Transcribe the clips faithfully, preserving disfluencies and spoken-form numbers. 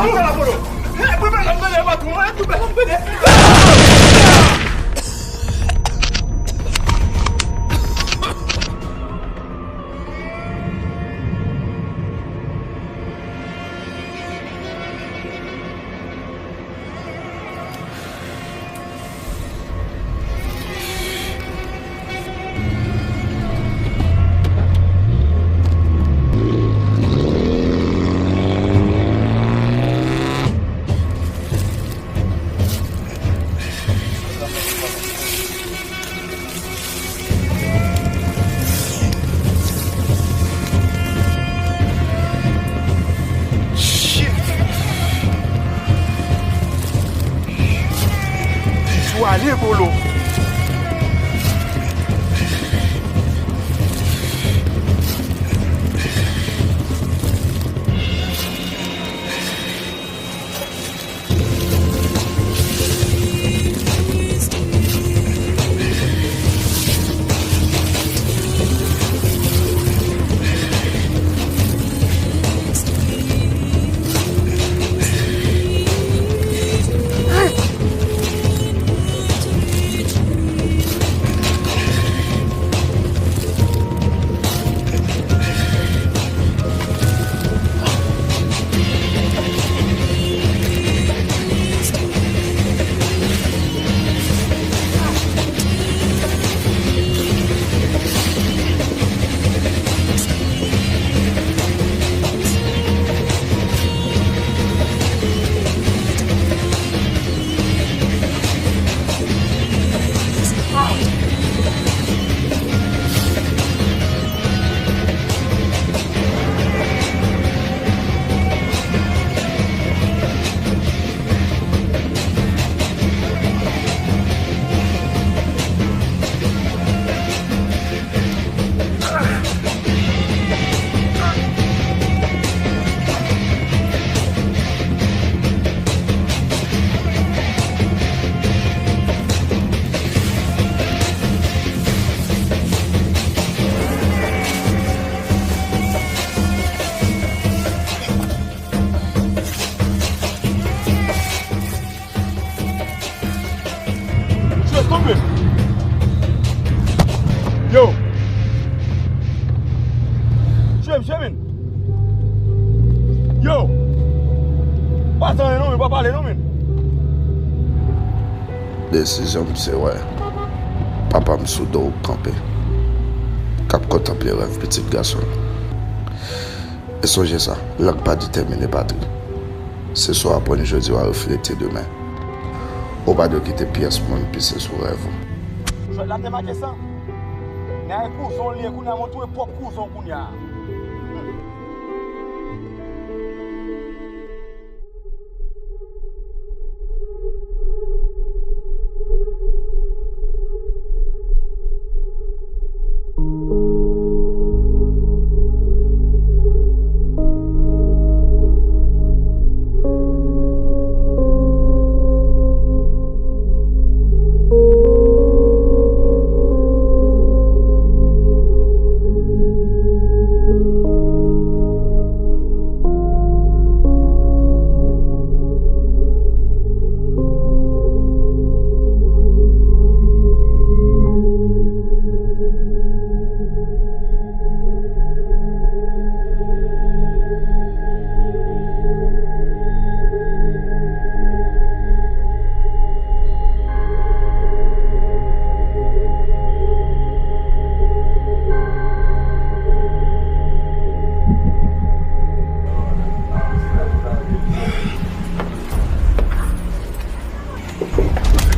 Mwen la, Polo. Hey, prepare la, mwen la, patron. Hey, prepare la, mwen la. Shit! Sou ale, Polo. Mesye, tonbe. Yo. Mesye, mesye, men. Yo. Pa di anyen non, men, pa pale non, men. Desizyon m se wè papa m sou do w kanpe, k ap kontanple rèv pitit gason l. E sonje sa, lang pa detèmine patri. Se sa w aprann jodi w a reflete demen. Ou pa dwe kite pyès moun pise sou rèv ou. Jwèt la te make san. Nan e kouzon li ye, kounye a montre pwòp kouzon kounye a.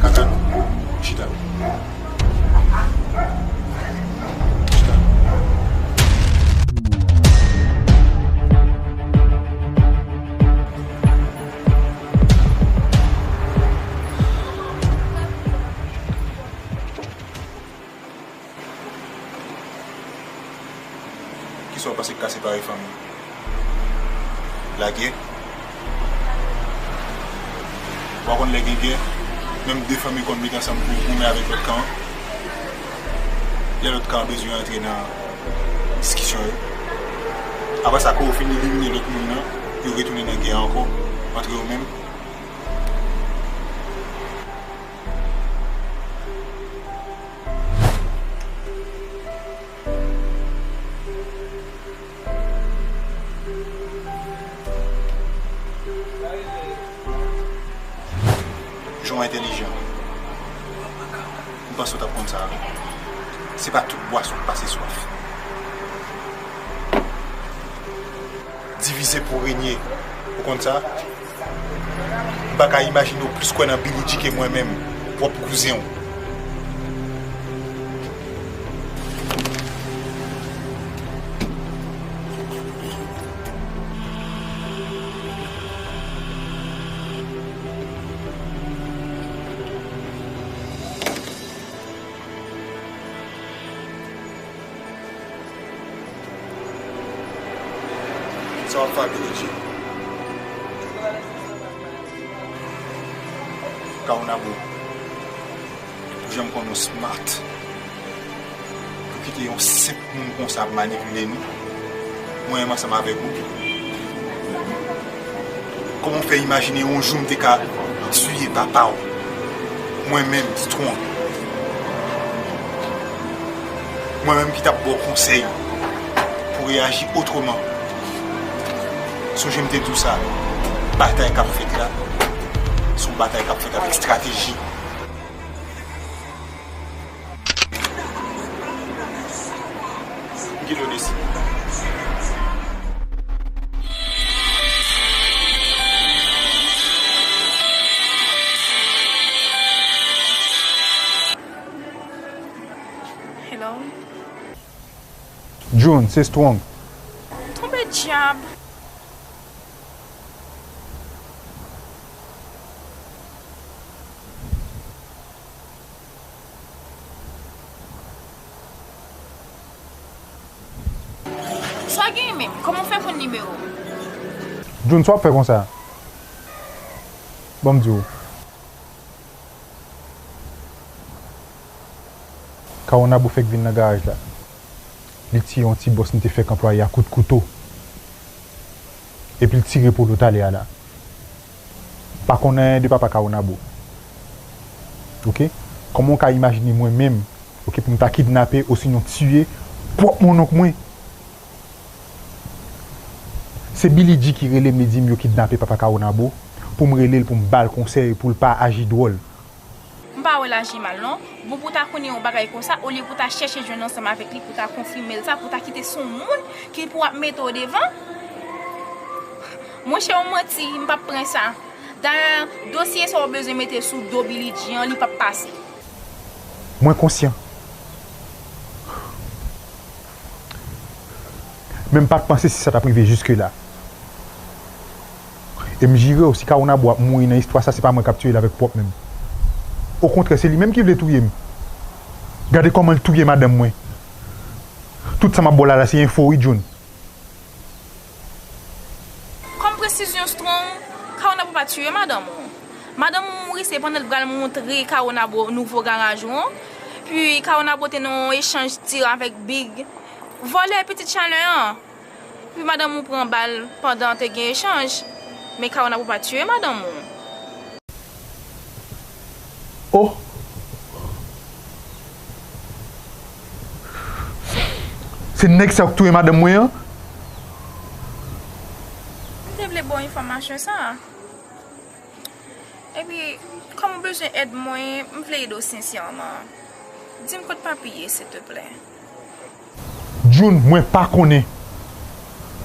Kaka non. Chita. Chita. Kisa w panse k ka separe fanmi? Lagè? Ou pa konn lè gen gè, menm de fanmi konn met ansanm pou goumen avèk lòt kan an. Lè lòt kan an bezwen antre nan diskisyon yo. Apre sa, kou yo fin elimine lòt moun nan, yo retounen nan gè a ankò. Antre yo menm. Jan w entèlijan. M panse w t ap konn sa. Se pa tout bwason k pase swaf. Divize pou renye. Ou konn sa? M pa ka imajine w plis kwè nan Billy G ke mwen menm, pwòp kouzen w. Sa w ap fè ak Billy G? Kawonabo, ou janm konn ou smart. Pou kite yon senp moun konsa ap manipile nou, mwen menm ansanm avèk ou. Kòman w fè imajine yon jou m te ka tiye papa w? Mwen menm, Strong. Mwen menm ki t ap ba w konsèy pou reyaji otreman. Sonje m te di w sa, batay k ap fèt la, se yon batay k ap fèt avèk estrateji. Ki lè w deside? Hello? June, se Strong. Tonbe dyab. Sa w genyen menm? Kòman w fè konn nimewo m? June, sa w ap fè konsa? Ban m di w. Kawonabo fèk vin nan garaj la. Li tiye yon ti bòs m te fèk anplwaye a kout kouto. Epi l tire Polo talè a la. M pa konn anyen de papa Kawonabo. Oke? Kòman w ka imajine mwen menm, oke, pou m ta kidnape osinon tiye pwòp monnonk mwen? Se Billy G ki rele m, li di m yo kidnape papa Kawonabo, pou m rele l pou m ba l konsèy pou l pa aji dwòl. M pa wè l aji mal non. Bon pou w ta konnen yon bagay konsa, olye pou w ta chèche jwenn ansanm avèk li, pou w ta konfime l sa, pou w ta kite se yon moun ki pou ap mete w devan. Monchè, w manti, m p ap pran sa. Dayè, dosye sa w bezwen mete sou do Billy G an, li p ap pase. Mwen konsyan. Men m pa t panse si sa t ap rive jiske la. E m jire w, si Kawonabo ap mouri nan istwa sa, se pa mwen k ap tiye l avèk pwòp men m. Okontrè, se li menm ki vle touye m. Gade kòman l touye madanm mwen. Tout sa m ap ba w la, la se enfo wi, June. Kòm presizyon, Strong, Kawonabo pa tiye madanm ou. Madanm ou mouri, se pandan l pral montre Kawonabo nouvo garaj ou an. Pi Kawonabo te nan yon echanj tir avèk Big. Vòlè pitit chalè an. Pi madanm ou pran bal pandan te gen echanj. Men Kawonabo pa tiye madanm ou. Oh! Se nèg sa yo k touye madanm mwen an? M te vle ba w enfòmasyon sa a. Epi, kòm ou bezwen èd mwen, m vle ede w sensèman. Di m kot papi ye, silteplè. June, mwen pa konnen.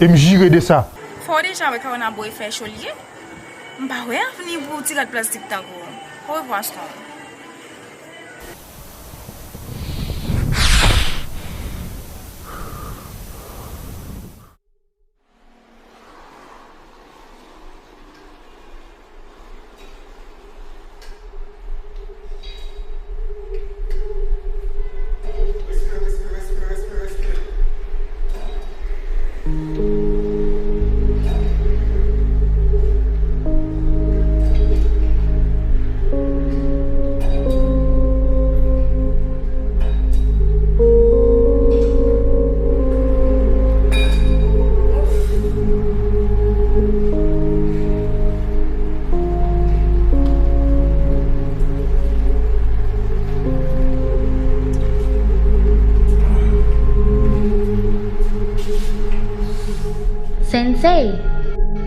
E m jire de sa. Fò w deja wè Kawonabo e fè cho l ye. M pa wè avni pou ti rad plastik tankou w. Orevwa, Strong. Sey,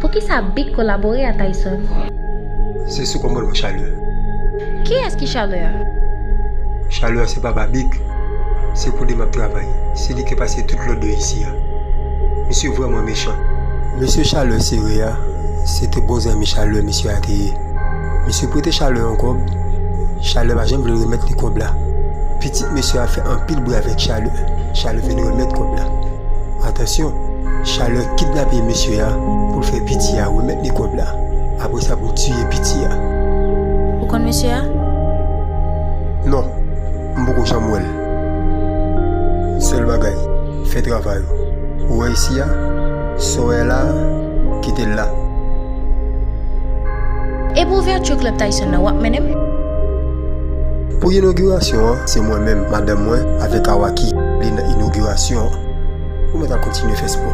poukisa Big kolabore a Tayson? Se sou kòmandman Chalè. Kiyès ki Chalè a? Chalè a se papa Big. Se pou li m ap travay. Se li ki pase tout lòd yo isi a. Misye vrèman mechan. Mesye Chalè sere a, se te bon zanmi Chalè misye a te ye. Misye prete Chalè yon kòb. Chalè pa janm vle remèt li kòb la. Pitit mesye a fè anpil bri avèk Chalè. Chalè vin remèt kòb la. Atansyon, Chalè kidnape mesye a pou l fè piti a remèt li kòb la. Apre sa pou l tiye piti a. Ou konn mesye a? Non, m poko janm wè l. Sèl bagay, fè travay ou. Ou wè isi a, sa w wè la, kite l la. E pou ouvèti klèb Tayson nan, w ap mennen m? Pou inogirasyon an, se mwen menm, madanm mwen, avèk Awaki, li nan inogirasyon an. Ou mèt al kontinye fè spò.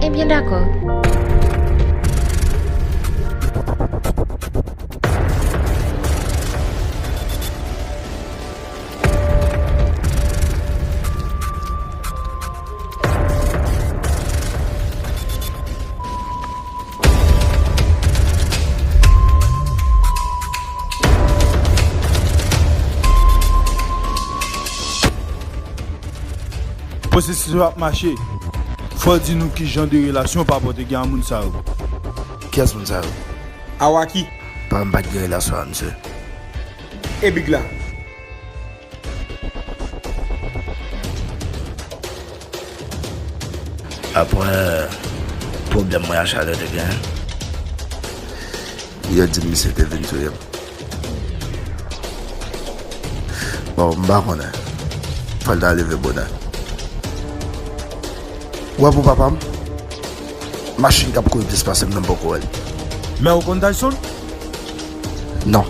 Ebyen, dakò. Pwosesis la ap mache. Fò w di nou ki jan de relasyon papa w te gen a moun sa yo. Kiyès moun sa yo? Awaki. Papa m pa t gen relasyon a misye. E Big la? Apre pwoblèm mwen a Chalè te gen, yo di m misye te vin touye m. Bon, m pa konnen. Fò l ta leve bonè. Ou wè pou papa m? Machin k ap kouri plis pase m nan, m poko wè l. Men ou konn Tayson? Non.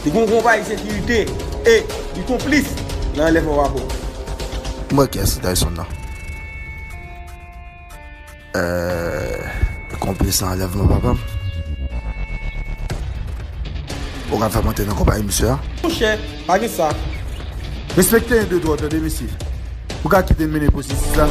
Li gen yon konpayi sekirite e li konplis nan anlèvman papa w. M wè kiyès ki Tayson nan. Euh, konplis nan anlèvman papa m. Ou ka fè m antre nan konpayi misye a? Monchè, pa gen sa. Respekte en de twa, tande mesye. Ou ka kite n mennen pwosesis la?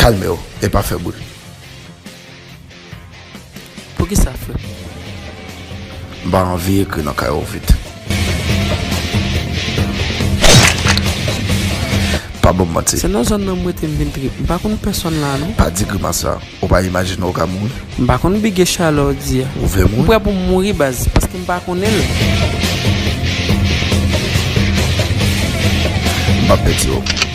Kalme w, e pa fè bri. Poukisa, frè? M pa anvi ekri nan kay ou vit. Pa ban m manti. Se nan zòn nan m rete, m vin trip. M pa konn pèsonn la, non. Pa di grimas sa. Ou pa imajine w ka mouri. M pa konn bige chalè w di a. Ou vle mouri? M prè pou m mouri, baz, paske m pa konnen l. M p ap pèdi w.